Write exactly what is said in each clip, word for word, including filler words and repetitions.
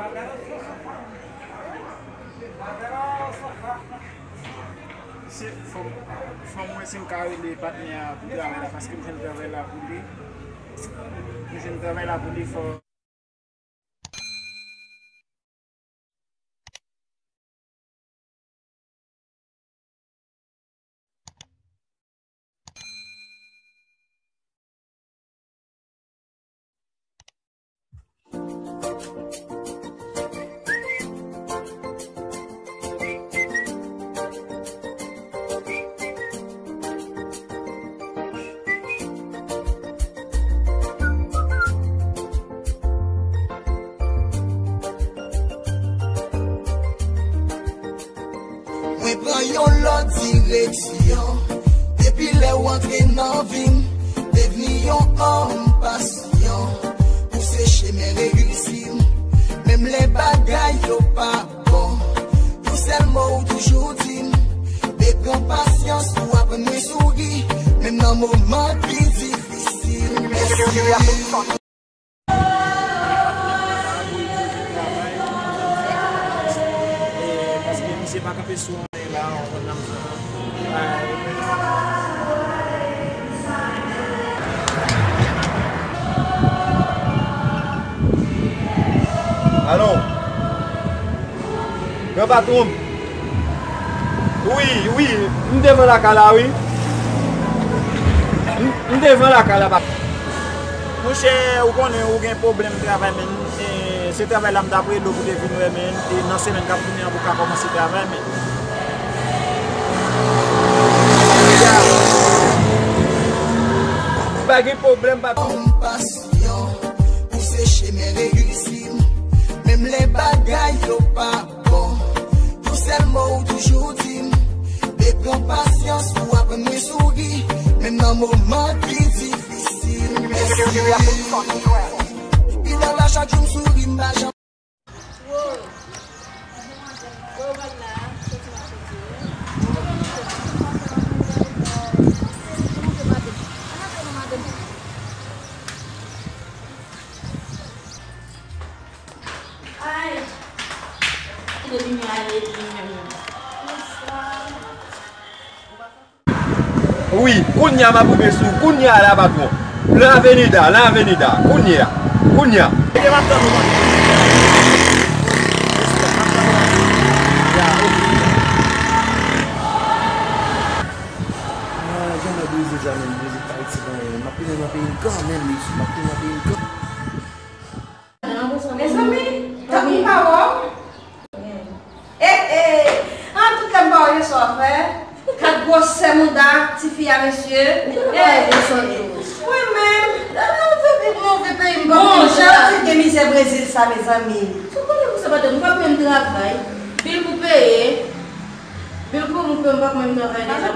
Se, fò, fò m wè si m ka rele patnè a pou travay la, paske m jwenn travay la pou li. M jwenn travay la pou li, fò. Mwen pran yon lòt direksyon. Depi lè w antre nan vi m, devni yon òm pasyon. Pouse chemen reyisi m. Menm lè bagay yo pa bon, yon sèl mo ou toujou di m. Be pran pasyans pou aprann mwen souri, menm nan moman pi difisil. Mèsi. Paske misye pa kanpe sou anyen la, w konprann sa m di w. Alo. Gran patwon m. Wi, wi, m devan lakay la, wi. M, m devan lakay la, pa. Monchè, ou konnen ou gen pwoblèm travay, men, e, se travay la m t ap rele w pou te vin wè, men, e nan semèn k ap vini an pou w ka kòmanse travay, men. Pa gen pwoblèm, pa. Yon pasyon, pouse chemen reyisi m. Menm lè bagay yo pa bon, yon sèl mo ou toujou di m. Be pran pasyans pou aprann mwen souri, menm nan moman pi difisil. Mèsi. Depi lè la chak jou m souri, m pa janm. Ay! Depi m ale, li menm. Wi, kounye a m ap rive sou ou, kounye a la, patwon. La Avenida, La Avenida, kounye a, kounye a. Mete m ap tann ou, man. Respè, m ap tann ou, man. Ya, oke. Ah, jan mwen brize sa menm, brize pa iti pa anyen. M ap tounen nan peyi m kanmenm, mesye, m ap tounen nan peyi m kanmenm. Mezanmi, tankou m pa wè w. Eh, eh, an tout lè m pa wè w, se sa w ap fè. Kat gwosè mouda tifi a, mesye. Eh, mwen menm. Move peyi m pa. Bon, jan ti gen mizè Brezil sa, mezanmi. Sou konnen pou sa pa de, m pa menm travay. Bil pou peye. Bil pou mwen, m pa menm travay deja.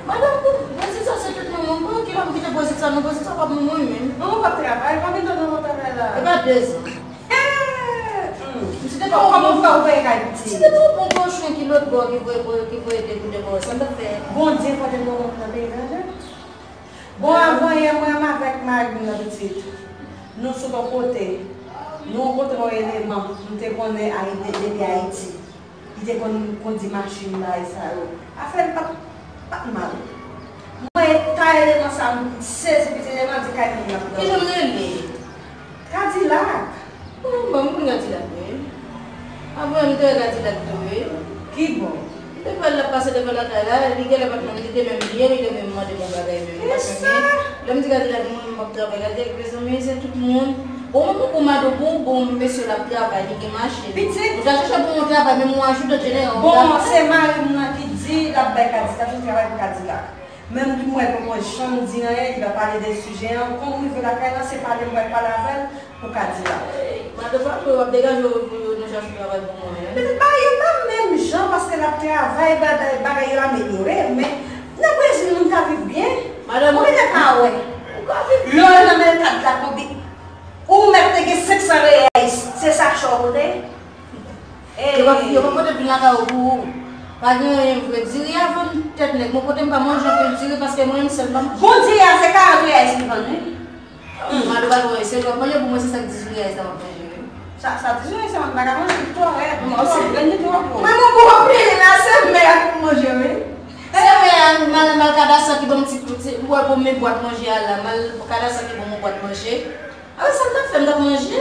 Madan, Bozit sa se tout nou, mwen, kilè m kite Bozit sa, non, Bozit sa p ap mwen menm. Non, ou p ap travay, konbyen tan nou travay la? E pa de zan. Eh! M si te pa ou kòman ou fè ou peye kay pitit? Si te pa ou bon kochon ki lòt bò ki voye, ki voye de pou de bò, sa m t ap fè? Bondye fè te bon nan peyi la, jan. Bon, avanyè mwen avèk mari m nan pitit, nou sot yon kote, nou rankontre yon eleman, nou te konnen Ayiti, depi Ayiti. Li te konn kondi machin bagay sa yo. Afè l pa t, pa t mal. Mwen ta eleman sa, m sezi pitit eleman di kay moun nan. Kijan l rele? Kadilak. Oh, bon, m konn Kadilak, wi. Avan m te wè Kadilak tou, wi. Ki bò? M te wè l ap pase devan lakay la, li genlè pa t konn, li te menm bliye, li te menm mande m yon bagay menm. Lè m di Kadilak, mwen menm m p ap travay, Kadilak, mezanmi, se tout moun. Bon, mwen poko mande w, bon, bon, mesye l ap travay, li gen machin. Pitit. Ou ta chèche pou yon travay, menm yon ajoute jeneral. Bon, se mari m nan ki di l ap bay Kadilak, l ap fè travay pou Kadilak. Menm li, mwen poko janm di anyen, li pa pale de sijè an. Kon m rive lakay la, se pale m pral pale avè l pou Kadilak. Madan, pa jwe, w ap degaje w pou yo nou chache travay pou mwen. Men bagay yo pa menm jan, paske l ap travay, bagay, bagay yo amelyore, men nan Brezil, moun ka viv byen. Madan, ou genlè pa wè. Ou ka viv byen. Lè w nan men Kadilak, konbyen Ou mèt te gen senk san reyais, se sa k cho w pote? Yo pa, yo pa pote vin lakay ou pou ou. Pa gen anyen vre. Diri a vann tèt nèg. Mwen kote m pa manje anpil diri paske mwen menm sèl m pa manje. Bon, diri a se karant reyais li vann, wi. Mado pa gen anyen. Se lòt manje pou mwen, se sa k dizuit reyais la m ap manje, wi. Sa, sa di nou, sa, m pa ka manje twò rèd. Mwen osi, grenn li twò gwo. Mwen, mwen, bon, anpil, la, se mè a pou manje, wi. Se mè a, madanm Alkadasa ki ban m ti, ti, ou wè, pou men bwat manje a la. Mal, Alkadasa ki ban mwen bwat manje. A, sa m t ap fè, m t ap manje.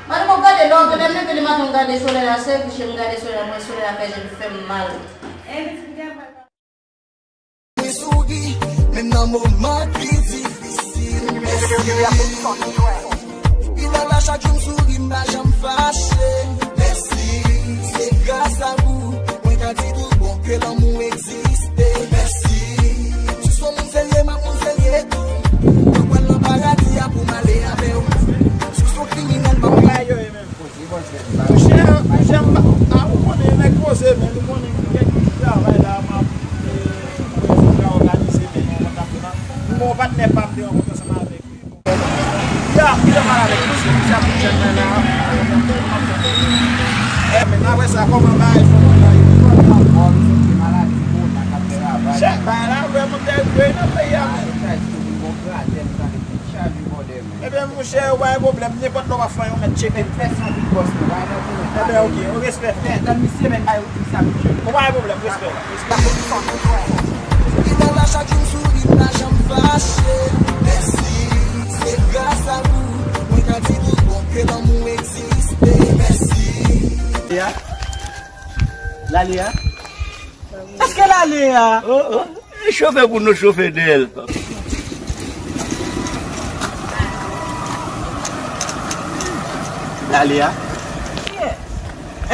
Madanm, w ap gade, lè w gade, m leve le maten, m gade solèy la, se kouche, m gade solèy la, mwen, solèy la fè je m fè m mal. Mwen souri, menm nan moman ki difisil. Mèsi. Depi lè la, chak jou m souri, m pa janm fache. Mèsi. Se gras a ou, mwen ka di tout bon ke lanmou egziste. Mèsi. Si w se yon moun serye, m ap moun serye tou. Mwen pral nan paradi a pou m ale avè w. Si w se yon kriminèl, m ap Mouche, mouche, m pa, a, ou konnen nèg poze, men ou konnen m gen travay la, m ap, e, m ka òganize, men yon kontak la. M gen yon patnè pa m te rankontre ansanm avèk li. Ya, m te mal avèk misye, misye ap fout jèn mwen la. E, men apre sa, kòman bagay fanmi la ye? Chèk bagay la, vre moun te vre nan peyi a, men. Ebyen, monchè, ou pa gen pwoblèm. Nenpòt lè w ap fè yon mèt tcheke. Fè, fè san big boss, non, pa gen pwoblèm. Ebyen, ok, respè. Fè, nan misye menm, ay, misye abitye. Ou pa gen pwoblèm, respè. Respè. Depi lè la, chak jou m souri, m pa janm fache. Mèsi, se gras a ou, mwen ka di tout bon ke lanmou egziste. Mèsi. Lale a? Lale a? Èske l ale a? Oh, oh. Chofè pou nou chofe dèyè l. L ale a?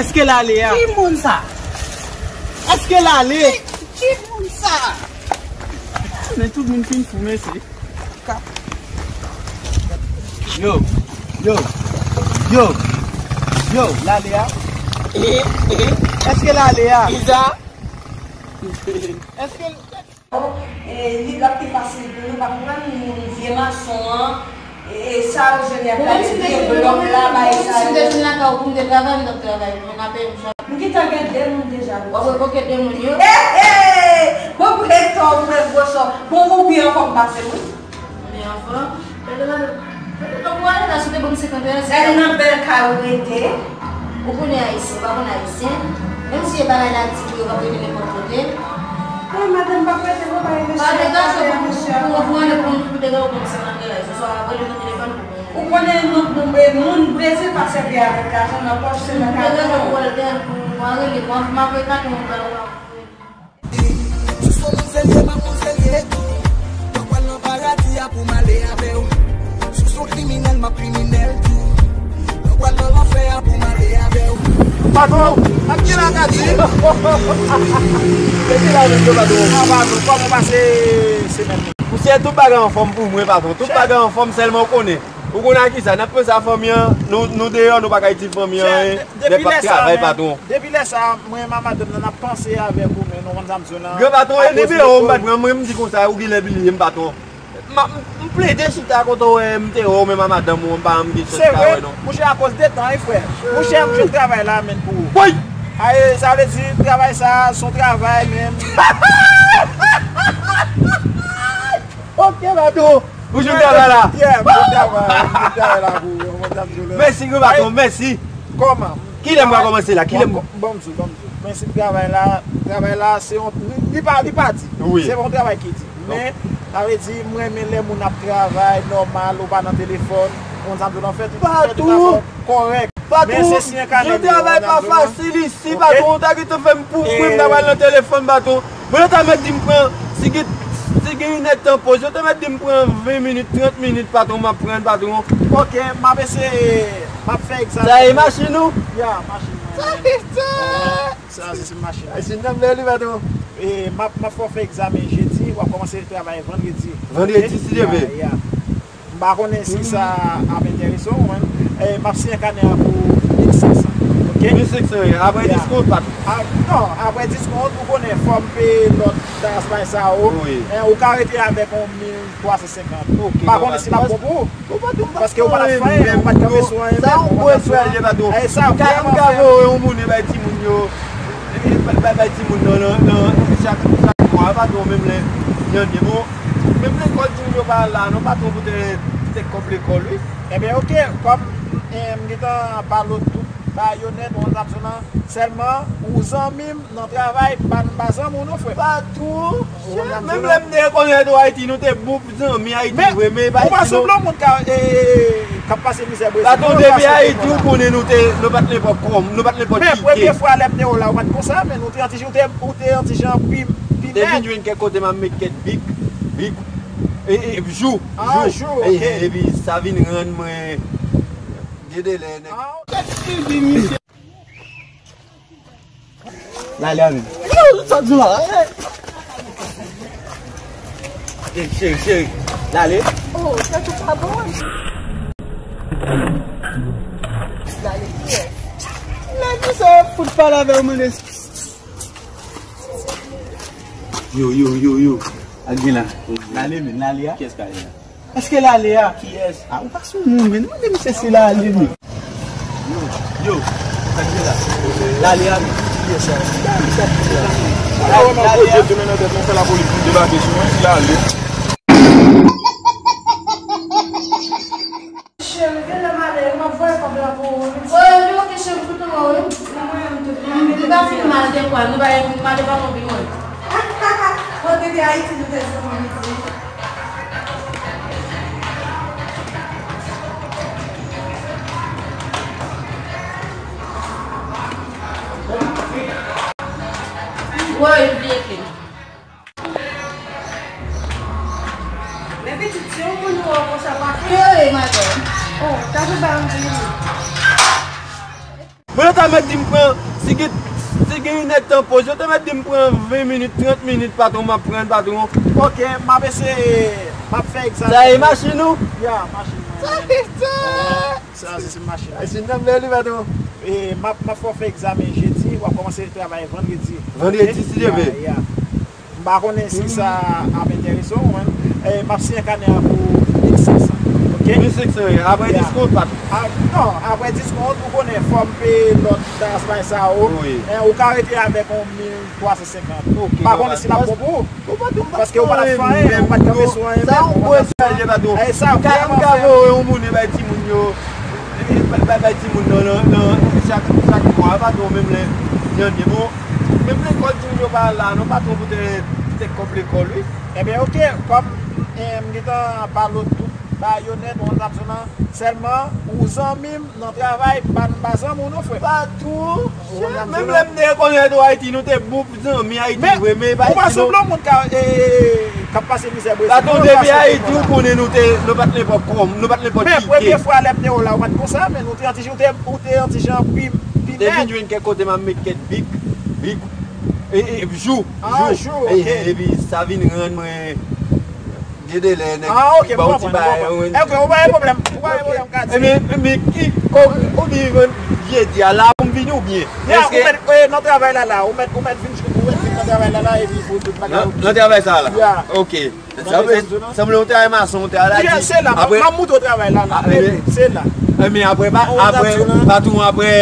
Èske l ale a? Ki moun sa? Èske l ale? Ki, ki moun sa? Men tout moun fin fou, mesye. Yo, yo, yo, yo, l ale a? Èske l ale a? Iza? Èske l... E, li, l ap pi fasil pou nou, pa konprann moun vye mason an, e, e sa yo jwenn y ap gade vye blòk la, bay sa yo. Si m te vin lakay ou pou m te travay, m t ap travay, mwen ka peye m chak. M gentan gen de moun deja. W ap revoke de moun yo? E, e! Bon, pou etò, ou wè gwosò. Bon, ou byen anfòm pase m, wi. Li anfòm. Gade madanm. Gade, donk, ou ale la, si w te ban m senkant dola, se... Èl nan bèl kay ou rete. Ou konnen ayisyen, ou pa konn ayisyen. Menm si e bagay la di pou yo, yo p ap rete nenpòt kote. Ay, madanm, pa prete non, pa rete. Pa de gason pou, pou, pou ale pou, pou de gason pou senkant dola. Se swa w ap rele nan telefòn pou... Ou konnen nou, nou, e, moun Brezil pa sèvi avèk lajan nan pòch, se nan katon. Pou de gason pou al gen, pou al rele, m ap, m ap rele katon, m ap rele. Si w se yon moun serye, m ap moun serye tou. Mwen pral nan paradi a pou m ale avè w. Si w se yon kriminèl, m ap kriminèl tou. Mwen pral nan lanfè a pou m ale avè w. Patwon, ak ki la ka di? Depi la menm yo, patwon. Ah, patwon, kòman w pase semèn nan? Monchè, tout bagay anfòm pou mwen, patwon. Tout bagay anfòm, sèlman w konnen. Ou konnen a kisa? N ap panse a fanmi an, nou, nou deyò, nou pa ka itil fanmi an, hein. Nèg p ap travay, patwon. Depi lè sa, mwen, m a madanm nan, n ap panse avèk ou, men nou konn sa m di w lan. Gran patwon, e nimewo w m pa t pran, mwen, m di konsa, ou genlè bliye m, patwon. M, m, m plede chita kote w wè m te wè w menm a madanm ou, m pa janm gen chans ka wè non. Monchè, akoz de tan, wi, frè. Monchè, m jwenn travay la, menn, pou ou. Woy! Ay, sa vle di, travay sa, se yon travay, men. Ok, patwon. Ou jwenn travay la? Yeah, m jwenn travay, m jwenn travay la pou ou, mwen t ap di w la. Mèsi, gwo patwon, mèsi. Kòman? Kilè m pral kòmanse la? Kilè m... Bon, bon, m di w, bon, m di w. Prensip travay la, travay la, se yon, li, li pa, li pa di. Wi. Se pa yon travay ki di. Men, sa vle di, m renmen lè moun ap travay, nòmal, ou pa nan telefòn, moun sa m di w lan, fè tout, fè tout afè w kòrèk. Patwon, men se si yon kanè jan travay pa fasil isi, patwon, ou ta gentan fè m pou mwen, m ta pral nan telefòn, patwon. Bon, yo ta mèt di m pran, si gen, si gen yon èdtan poz, yo ta mèt di m pran ven minit, trant minit, patwon, m ap pran, patwon. Ok, m ap eseye, m ap fè egzamen. Sa e machin ou? Ya, machin mwen. Sa e sa. Sa se machin. Machin nan bèl wi, patwon. E m ap, m ap fè w fè egzamen jedi, w ap kòmanse travay vandredi. Vandredi, si Dye vle. Ya, ya. M pa konnen si sa ap enterese w, men, eh, m ap siyen kanè a pou mil senk san. Ok? Mil senk san, wi. Apre diskont, patwon? Ah, non, apre diskont, ou konnen, fò m peye lòt taks bay sa yo. Wi. Eh, ou ka rete avèk yon mil twa san senkant. Ok, m pa konnen si l ap bon pou ou. Paske ou pa t ap fè anyen, ou pa t kanpe sou anyen menm, ou pa t ap fè anyen. Sa yon bon espwa, patwon. Eh, sa vrèman, m ka voye yon monnen bay timoun yo. Epi bay, bay timoun nan, nan, nan, chak, chak mwa, patwon, menm lè, jan de bon. Menm lekòl timoun yo pa al la, non, patwon, poutèt, poutèt kòb lekòl, wi. Ebyen, ok, kòm, M gentan ba lòt tout bagay yo nèt, ou konn sa m di w lan. Sèlman, ou zanmi m nan travay, m pa, m pa zanmi w non, frè. Patwon, menm lè m te rekonèt ou Ayiti, nou te bon zanmi Ayiti vre, men pa Ayiti non. Ou pa sanble yon moun k ap pase mizè Brezil non. Patwon, depi Ayiti, ou konnen nou te, nou pa t nenpòt kòm, nou pa t nenpòt ki. Men premye fwa lè m te wè w la, ou pa t konsa, men ou te yon ti jan, ou te, ou te yon ti jan pi, pi nèg. Te vin jwenn kèk kote, m ap met kèk bik, bik, e, e, jou, jou, epi sa vin rann mwen gen de lè nèg. Lale a menm. Sa di la. Ey, cheri, cheri. Lale. Oh, sa tou pa bon. Lale, kiyès? Nèg ki sa fout pale avè w, mande. Yo, yo, yo, yo. Ak gen la. Lale, men, lale a. Kiyès ka ale la? Èske l ale a? Kiyès? A, ou pa sou moun, men. Mande misye si l ale, men. Yo, yo, sa k gen la? L ale a, men. Kiyès sa? Gade misye ap di la. Ala wè m ap poze demen nan tèt mwen, fè lapolis vin debake sou mwen, si l ale. Cheri, genlè m ale, m ap voye kòb la pou ou, wi. Voye m, ok, cheri, m koute w, wi. M voye m tout. M pa fin mal de kwa, nou pa, m ale pa konpli mwen. Mwen te te Ayiti, nou te zanmi, wi. Woy, m bliye kle m. Men pitit, si yon moun ou wè konsa pa fè. Yo, e madanm. Oh, ta fè ba m vini. Mwen yo ta mèt di m pran, si gen, si gen yon nèg tan poz, yo te mèt di m pran ven minit, trant minit, patwon, m ap pran, patwon. Ok, m ap eseye, m ap fè egzamen. Sa e machin ou? Ya, machin mwen. Sa e sa? Sa se, se machin. Machin nan bèl, wi, patwon. E, m ap, m ap fè w fè egzamen jedi, w ap kòmanse travay vandredi. Vandredi, si Dye vle. Ya, ya. M pa konnen si sa ap enterese w, men, eh, m ap siyen kanè a pou mil senk san. Ok? Mil senk san, wi. Apre diskont, patwon? A, non, apre diskont, ou konnen, fò m peye lòt taks, bagay sa yo. Wi. Eh, ou ka rete avèk yon mil twa san senkant. Ok, m pa konnen si l ap bon pou ou. Paske ou pa t ap fè anyen, ou pa t kanpe sou anyen menm, ou pa t ap fè anyen. Eh, sa vrèman fè. M ka voye yon moun bay timoun yo, bay, bay timoun nan, nan, nan, chak, chak mwa, patwon, menm lè, jan de bon. Menm lekòl, timoun yo pa al la non, patwon, poutèt ti tèt kòb lekòl, wi. Ebyen, ok, kòm, eh, m gentan ba lòt tout bagay yo nèt, ou konn sa m di w lan, sèlman, ou zanmi m nan travay, m pa, m pa zanmi w non, frè. Patwon, menm lè m te rekonèt ou Ayiti, nou te bon zanmi Ayiti vre, men pa Ayiti non. Men ou pa sanble yon moun k ap, eh, k ap pase mizè Brezil non. Patwon, depi Ayiti, ou konnen nou te, nou pa t nenpòt kòm, nou pa t nenpòt ki. Men premye fwa lè m te wè w la, ou pa t konsa, men ou te yon ti jan, ou te, ou te yon ti jan pi, pi nèg. Te vin jwenn kèk kote m ap met kèk bik, bik, e, e, jou, jou, e, epi sa vin rann mwen gen de lè nèg ba w ti bagay. Ok, m konprann, m konprann. Ok, ou pa gen pwoblèm, ou pa gen pwoblèm, Kadi. Ebyen, men ki, kòm ou di jedi a la pou m vini oubyen? Ya, ou mèt, eh, nan travay la la, ou mèt, ou mèt vin, ou mèt vin nan travay la la, epi pou tout bagay. Nan, nan travay sa la? Ya. Ok. Sanble, sanble yon travay mason, yon travay la. Ya, se la, m ap montre w travay la la. Se la. Ebyen, apre, apre, patwon, apre,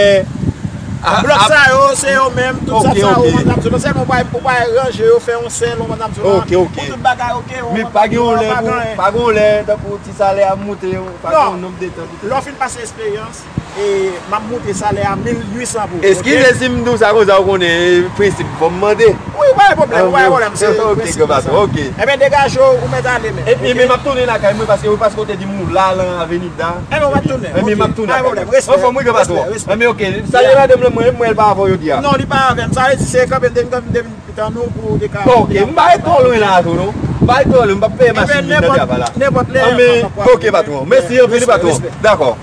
blòk sa yo, se yo menm, tout sa, sa yo, ou konn sa m di w lan. Sèlman ou pa, ou pa ranje yo, fè yon sèl, ou konn sa m di w lan. Ok, ok. Pou tout bagay, ok, ou konn sa m di w lan. Men pa gen yon lè, pa gen yon lè, tankou ti salè a moute, pa gen yon nonb de tan. Lè w fin pase esperyans, e, m ap moute salè a mil uit san pou ou, ok? Eskize si m di w sa konsa, ou konnen, e, prensip, fò m mande. Wi, pa gen pwoblèm, pa gen pwoblèm, se prensip sa. Ok, ok. Ebyen, degaje w, ou mèt ale menm, ok? Ebyen, men m ap tounen lakay mwen, paske, paske w te di m ou la, lan Avenida. Ebyen, w ap tounen, ok. Ebyen, m ap tounen lakay mwen. Pa gen pwoblèm, respè. Anfòm, wi, gran patwon. Ebyen, ok. Salye madanm lan, mwen, mwen, l pa avè w jodi a. Non, li pa avè m. Sa vle di, se kanpe m te vin, m te vin tann ou pou w te ka. Ok, m pa ret twò lwen la, tou, non. M pa ret twò lwen, m p ap peye machin nan travay la. Ebyen, nenpòt, nenpòt lè, ok, patwon. Mèsi anpil, patwon. Dakò.